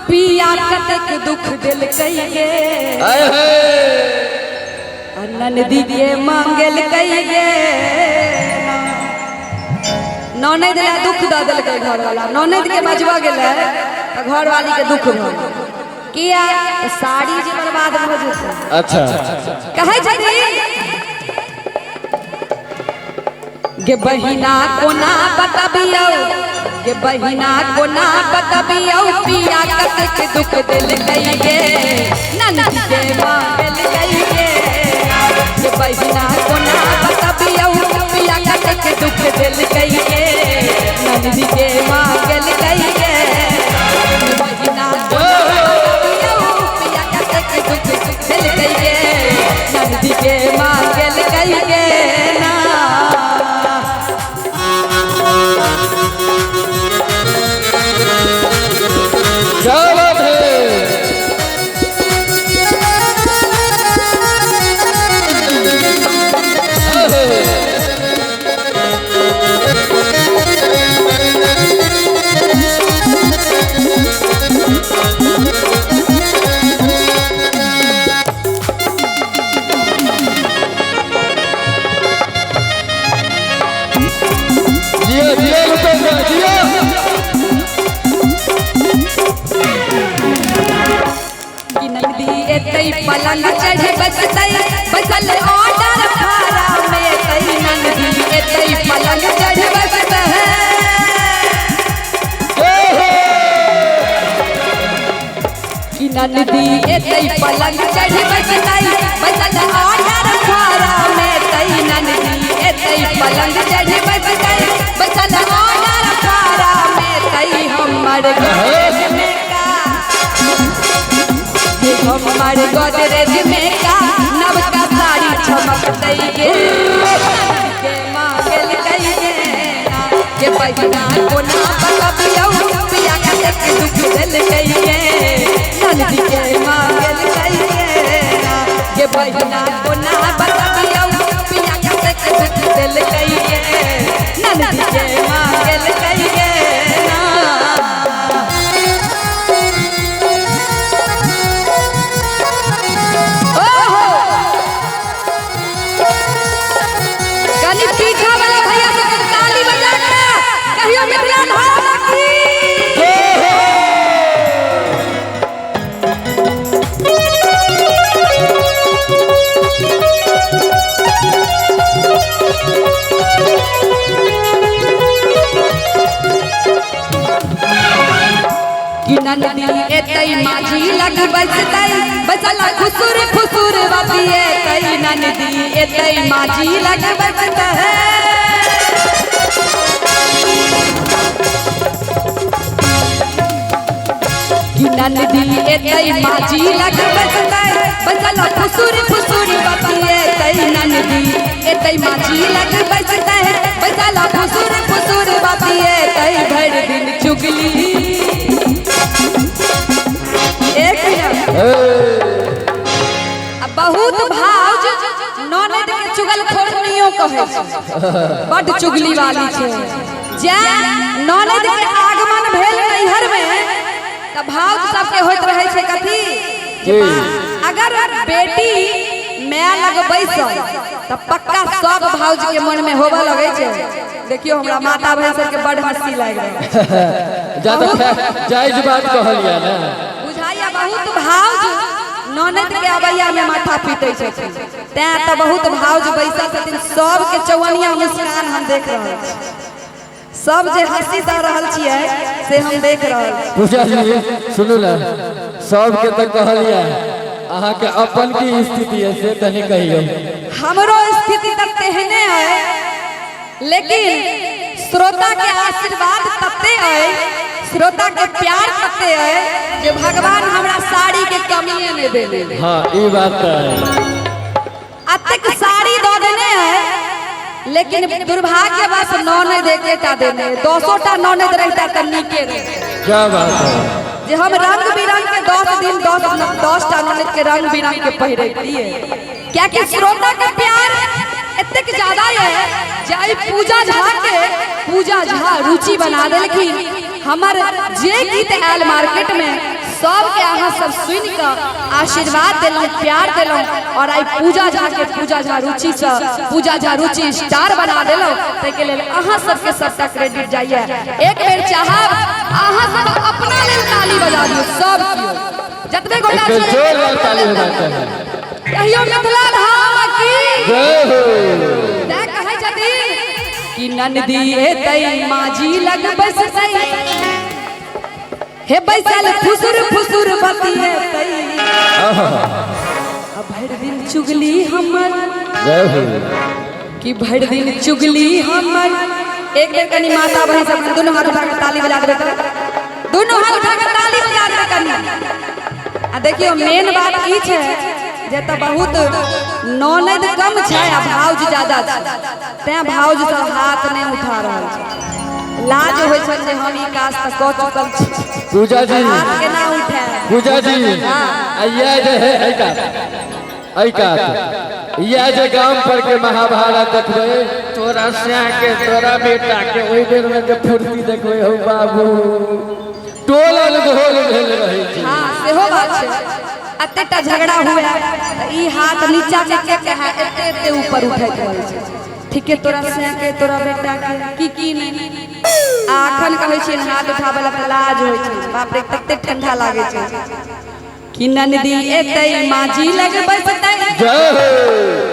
पिया कतेक दुख देलकै गे, आय हे। आ ननदी के मांगलकै गे। ननद ला दुख दऽ देलकै घरवाला। ननद के बजबऽ गेलै तऽ घरवाली के दुख भऽ गेलै। किया? तऽ साड़ी जे बर्बाद भऽ जेतै। अच्छा। कहै छथिन गे बहिना कोना बतबियौ, गे बहिना कोना बतबियौ, पिया कतेक दुख देलकै गे, ननद के मांगलकै गे। गे बहिना कोना बतबियौ, पिया कतेक दुख देलकै गे, ननद के मांगलकै गे। गे बहिना कोना बतबियौ, पिया कतेक दुख देलकै गे, ननद के मांगलकै गे ना। क्या बात है। जियो जियो रुपेश जियो। कि नंदी एतै पलंग चढ़े बसतै, बसल ऑर्डर भाड़ा में एतै। नंदी एतै पलंग चढ़े बसतै। कि नंदी एतै पलंग चढ़े बसतै, बसल ऑर्डर भाड़ा में एतै। नंदी एतै पलंग चढ़े बसतै, बसल ऑर्डर भाड़ा में एतै। हमर गोदरेज में का, हमर गोदरेज में का नवका साड़ी चमकतै गे, के मांगलकै गे ना। के बहिना कोना बतबियौ, पिया कतेक दुख देलकै गे, ननदी के मांगलकै गे ना। के बहिना कोना बतबियौ, पिया कतेक दुख देलकै गे, ननदी के मांगलकै गे ना। ओहो, कनि पीछा वाला भैया सब ताली बजा के कहियो मिथिला धाम की। कि ननदी एतै माझी लग बसतै, बसल खुसुर फुसुर बतिएतै। ननदी एतै माझी लग बसतै। कि ननदी एतै माझी लग बसतै, बसल फुसुर फुसुर बतिएतै। ननदी एतै माझी लग बसतै, बसल फुसुर फुसुर बतिएतै। भरि दिन चुगली। एक मिनट। आ बहुत भाउज ननद के चुगल खोरनियो कहै छै, बड चुगली वाली छै। जै ननद के आगमन भेल नैहर में तऽ भाउज सबके होइत रहै छै कथी? की? अगर बेटी माय लग बैसल तऽ पक्का सब भाउज के मन में होबऽ लगै छै। देखियो, हमरा माता बहन सबके बड हंसी लागि रहल छै। ज्यादा जायज बात कहलियै ने। बुझाइया बहुत भाउज ननद के अबैया में माथा पीटै छथिन, तैं तऽ बहुत भाउज बैसल छथिन। सबके चौअनिया मुस्कान हम देख रहल छी, सब जे हंसी दऽ रहल छियै से हम देख रहल छी। पूजा जी, सुनू ने, सबके तऽ कहलियै, अहाँके अपन की स्थिति है से तनी कहियौ। हमरो स्थिति तऽ तेहने है, लेकिन श्रोता के आशीर्वाद तते है, श्रोता के प्यार तते है जे भगवान हमरा साड़ी के कमिए नहीं देने। हाँ, ई बात तऽ है। अतेक साड़ी दऽ देने है, लेकिन दुर्भाग्यवश ननद एकेटा देने है। दसो टा ननद रहिता तऽ नीके रहितै। क्या बात है। जे हम रंग बिरंग के 10 दिन 10 10 टा ननद के रंग बिरंग के पहिरतियै, कियाकि श्रोता के प्यार एतेक ज्यादा है जे एहि पूजा झा के पूजा झा रुचि बना देलखिन। हमर जे गीत आयल मार्केट में सबके अहाँ सब सुनि कऽ आशीर्वाद देलहुँ, प्यार देलहुँ और आई पूजा झा के पूजा झा रुचि से पूजा झा रुचि स्टार बना देलहुँ, ताहिके लेल अहाँ सबके सबटा क्रेडिट जाइए। एक बेर चाहब अहाँ सब अपना लेल ताली बजा दियौ सब कियो, जतबे गोटा एक छियै, जोरदार ताली हो जाता है। कहियो मिथिला धाम की जय हो। तैं कहै छथिन कि ननदी एतै माजी लग बैसतै, हे बैसल फुसुर फुसुर बतिएतै, आ भरि दिन चुगली हमर, जय हो। कि भरि दिन चुगली हमर। एक बेर कनी माता बहन सब दुनू हाथ उठा के ताली बजा देबै, दुनू हाथ उठा के ताली बजा देबै कनी। आ देखियो मेन बात ई छै जे तऽ बहुत ननैद कम छै आ भाउज ज्यादा छै, तैं भाउज सब हाथ नहि उठा रहल छै, लाज होइ छै जे हम ई काज तऽ कऽ चुकल छी, पूजा जी, हाथ केना उठाए। पूजा जी, आ यह जे है ऐ कात यह जे गाम पर के महाभारत देखबै, तोरा स्या के तोरा बेटा के ओहि बेर में जे फुर्ती देखबै हौ बाबू, टोलल घोल भेल रहै छै। हाँ सेहो बात छै, एतेटा झगड़ा हुए तऽ ई हाथ नीचा के के कहे एते एते ऊपर उठैत रहै छै, ठीके तोरा स्या के तोरा बेटा के की की नहि। आ अखन कहै छियै हाथ उठाबै लए तऽ लाज होइ छै, बाप रे कते ठंडा लागै छै। कि ननदी एतै माजी लग बैसतै, जय हो।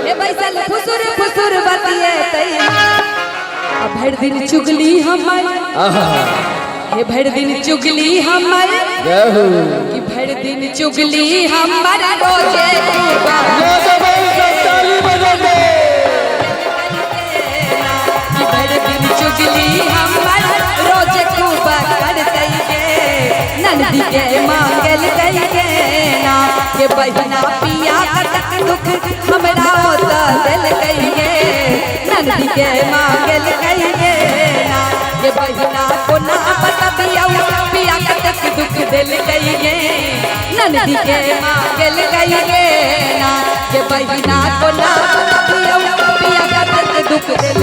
हे बैसल फुसुर फुसुर बतिएतै, आ भरि दिन चुगली हमर, आहा, हे भरि दिन चुगली हमर, जय हो। कि भरि दिन चुगली हमर रोजे खूबा, ले दबाई सब ताली बजाते। कि भरि दिन चुगली हमर रोजे खूब करतै गे, ननदी के मांगल गे ना, के बहिना पिया कतक दुख हमरा ओत देलकै गे, ननदी के मांगल गे ना, के बहिना कोना बतबियौ पिया कतक दुख देलकै गे, ननदी के मांगल गे ना, के बहिना कोना बतबियौ पिया कतक दुख देलकै।